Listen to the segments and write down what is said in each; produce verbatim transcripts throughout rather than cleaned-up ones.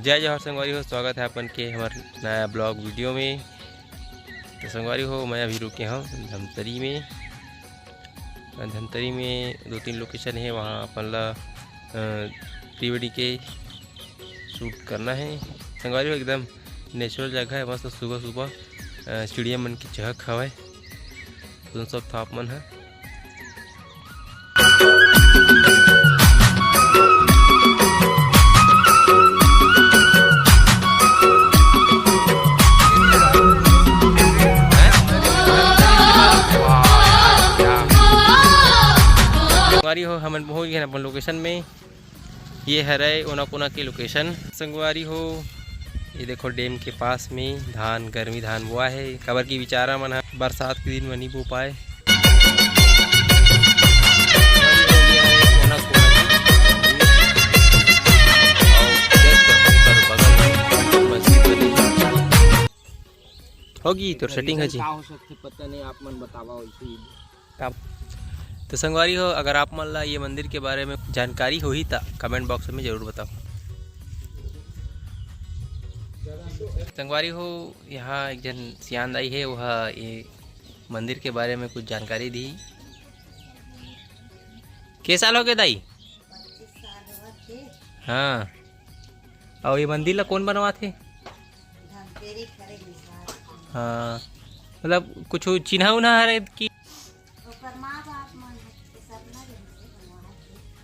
जय जोहार संगवारी हो, स्वागत है अपन के हमर नया ब्लॉग वीडियो में। तो संगवारी हो, मैं अभी रुके हूँ धमतरी में। धमतरी में दो तीन लोकेशन है, वहाँ अपन ला प्री वेडिंग के शूट करना है। संगवारी हो, एकदम नेचुरल जगह है, मस्त सुबह सुबह चिड़िया मन के चहक हवय। तुम सब था आप मन है। संगवारी हो, हमन पहुंच गए अपन लोकेशन में। ये हरय ओनाकोना के लोकेशन। संगवारी हो, ये देखो डैम के पास में धान, गर्मी धान बोआ है, काबर कि बिचारा मन ह बरसात के दिन में नहीं बो पाए। होगी तो सेटिंग है जी। का हो सकथे पता नहीं, आप मन बतावा वैसे ही। तो संगवारी हो, अगर आप मन ला ये मंदिर के बारे में जानकारी होही, त कमेंट बॉक्स में जरूर बताओ। संगवारी हो, यहाँ एक जन सियान दाई है, वह ये मंदिर के बारे में कुछ जानकारी दी। के साल हो गए दाई? हाँ। और ये मंदिर ला कौन बनवाथे? हाँ, मतलब कुछ चिन्हा उन्हा हरे कि?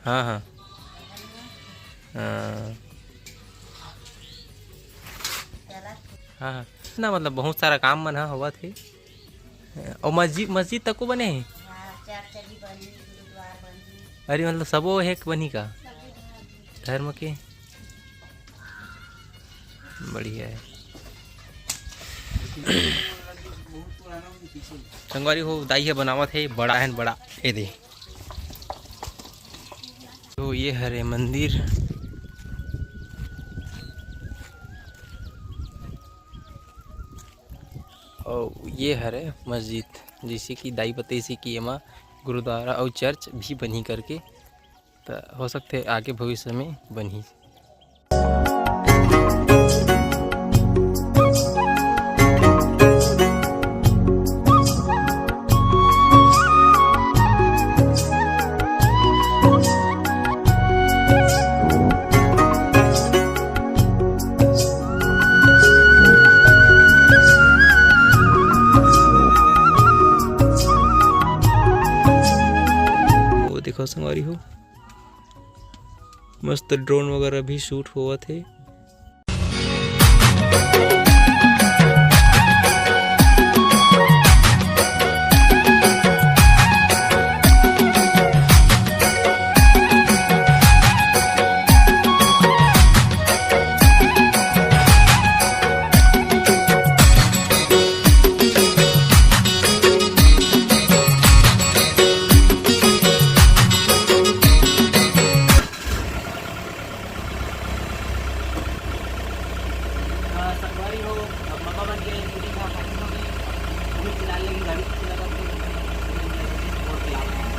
हाँ, हाँ। हाँ। हाँ, हाँ। ना, मतलब बहुत सारा काम मन ह होवत हे। अउ मस्जिद, मस्जिद तको बने हे? हाँ, चर्च भी बनही, गुरुद्वार बनही। अरे, मतलब सबो हे के बनही का? सबो बनही। धर्म के? बढ़िया है। संगवारी हो, दाई ह बनावत हे, बड़ा है बड़ा, ये दे। तो ये हरे मंदिर। अउ ये हरे मस्जिद, जैसे कि दाई बतैसी कि एमा गुरुद्वारा अउ चर्च भी बनही करके, त हो सकथे आगे भविष्य में बनही। वो देखो संगवारी हो, मस्त ड्रोन वगैरह भी शूट होवत हे। संगवारी हो, अब ममा मन के shooting ह खतम हो गई। अभी फिलहाल लेकिन गाड़ी पीछे लगा के और चला रहे हैं।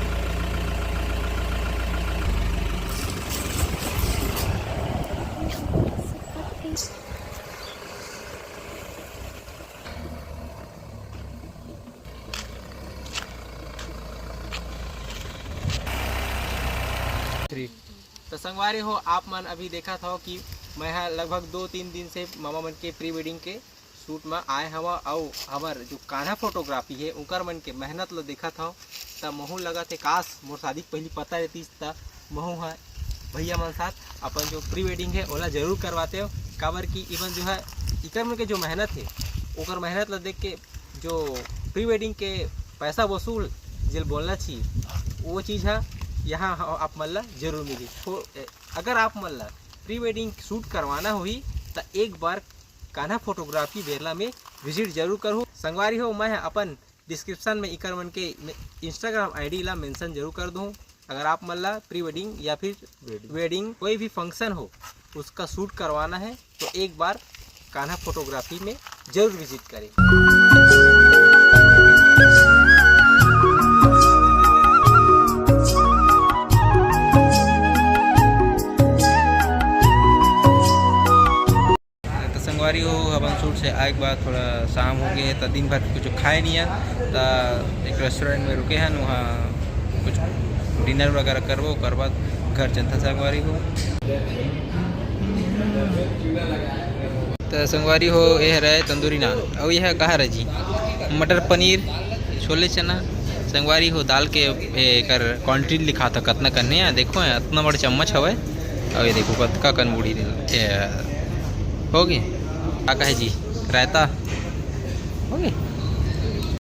तो संगवारी हो, आप मन अभी देखत हव कि मैं ह लगभग दो तीन दिन से ममा मन के प्री वेडिंग के शूट म आए हव, अउ हमर जो कान्हा फोटोग्राफी हे, उकर मन के मेहनत ल देखत हव, त महू लगत हे, काश मोर शादी के पहिली पता रहतीस, त महू ह भैया मन साथ अपन जो प्री वेडिंग हे, ओला जरूर करवाते हो, काबर कि इमन जो है, इकर मन के जो मेहनत हे, ओकर मेहनत ल देख के जो प्री वेडिंग के पैसा वसूल जेल बोलना चाहिए, वो चीज़ ह यहाँ ह-, आप मन ला जरूर मिली। तो, ए, अगर आप मन ला प्री वेडिंग शूट करवाना होही, त एक बार कान्हा फोटोग्राफी बेरला में विजिट जरूर करहू। संगवारी हो, मैं ह अपन डिस्क्रिप्शन में इकर मन के मे-, Instagram I D ला मेंशन जरूर कर दूँ। अगर आप मन ला प्री वेडिंग या फिर वेडिंग। वेडिंग, कोई भी फंक्शन हो, उसका शूट करवाना है, तो एक बार कान्हा फोटोग्राफी में जरूर विजिट करें। से आए के बाद थोड़ा शाम हो गए, तो दिन भर कुछ खाए नहीं है, तो एक रेस्टोरेंट में रुके हैं, वहाँ कुछ डिनर वगैरह करबो, ओकर बाद घर चलता संगवारी हो। तो संगवारी हो, ये हरे तंदूरी नान, और ये है कहा रहे जी, मटर पनीर, छोले चना। संगवारी हो, दाल के एकर क्वांटिटी लिखा था, कतना कन्ने है, देखो है, इतना बड़ा चम्मच हवे, और ये देखो कतका कन बूढ़ी दे, ए, हो गए, का कहे जी, रायता हो गए।